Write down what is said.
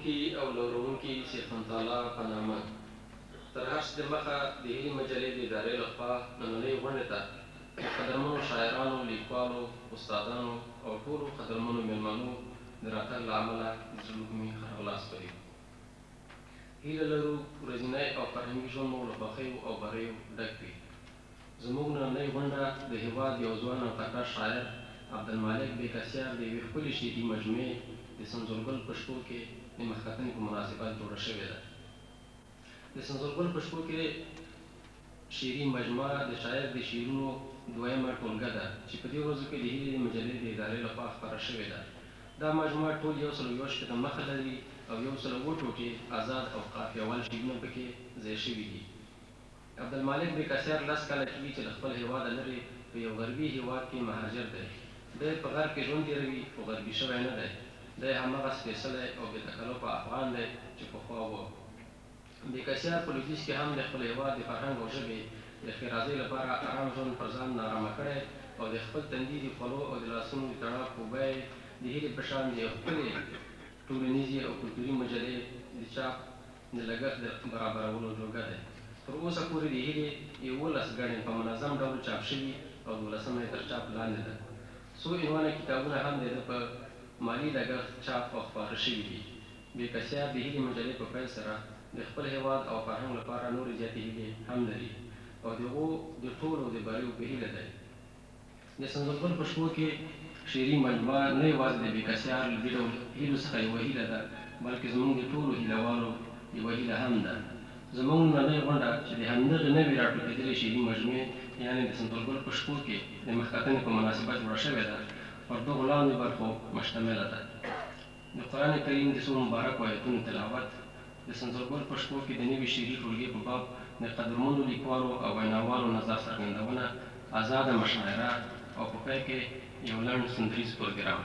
ښوونکي او لوروونکي څښتن تعالی په نامه. تر هر څه دمخه د هیلې مجلې د ادارې له خوا نننۍ غونډې ته د قدرمنو شاعرانو، لیکوالو، استادانو او ټولو قدرمنو مېلمنو د راتګ له امله د زړه له کومي ښه راغلاست وایو. هیله لرو ورځنی او فرهنګي ژوند مو له خوښیو او بریو ډک وي. زموږ نننۍ غونډه د هېواد یو ځوان او تکړه شاعر عبدالمالک بېکسیار د یوې ښکلې شعري مجموعې د سنځلګل په شپو کې د مخکتنې په مناسبت جوړه شوې ده. د سنځلګل په شپو کې شعري مجموعه د شاعر د شعرونو دویمه ټولګه ده چې په دې ورځو کې د هیلې مجلې د ادارې له خوا خپره شوې ده. دا مجموعه ټول 161 مخه لري او 107 ټوټې ازاد او قافیه وال شعرونه پکې ځای شوي دي. عبدالمالک بېکسیار 10 کاله کېږي چې له خپل هېواده لرې په یو غربي هېواد کې مهاجر دی. دی په غرب کې ژوند تېروي خو غربي شوی نه دی. دی هماغه سپېڅلی او بې تکلفه افغان دی چې پخوا و. بېکسیار په لویدیځ کې هم د خپل هېواد د فرهنګ او ژبې د ښېرازۍ لپاره ارام ژوند پر ځان نارامه کړی او د خپل تندي د خولو او د لاسونو د تڼاکو په بیه یې د هیلې په شان د یو ښکلې ټولنیزې او کلتوري مجلې د چاپ د لګښت د برابرولو جوګه دی. تر اوسه پورې د هیلې 11 ګڼې په منظم ډول چاپ شوي او دولسمه یې تر چاپ لاندې ده. څو عنوانه کتابونه هم د ده په مالي لګښت چاپ او خپاره شوي دي. بېکسیار د هیلې مجلې په پیل سره د خپل هېواد او فرهنګ لپاره نورې زیاتې هیلې هم لري او د هغو د ټولو د بریو په هیله دی. د سنځلګل په شپو کې شعري مجموعه نه یوازې د بېکسیار له دې ډول هیلو څخه یوه هیله ده، بلکې زموږ د ټولو هیله والو یوه هیله هم ده. زموږ نننۍ غونډه چې د همدغې نوې راټوکېدلې شعري مجموعې یعنې د سنځلګل په شپو کې د مخکتنې په مناسبت جوړه شوې ده، پر دغو لاندې برخو مشتمله ده: د قرآن کریم د څو مبارکو آیتونو تلاوت، د سنځلګل په شپو کې د نوې شعري ټولګې په باب د قدرمنو لیکوالو او ویناوالو نظر څرګندونه، ازاده مشاعره او په پای کې یو لنډ سندریز پروګرام.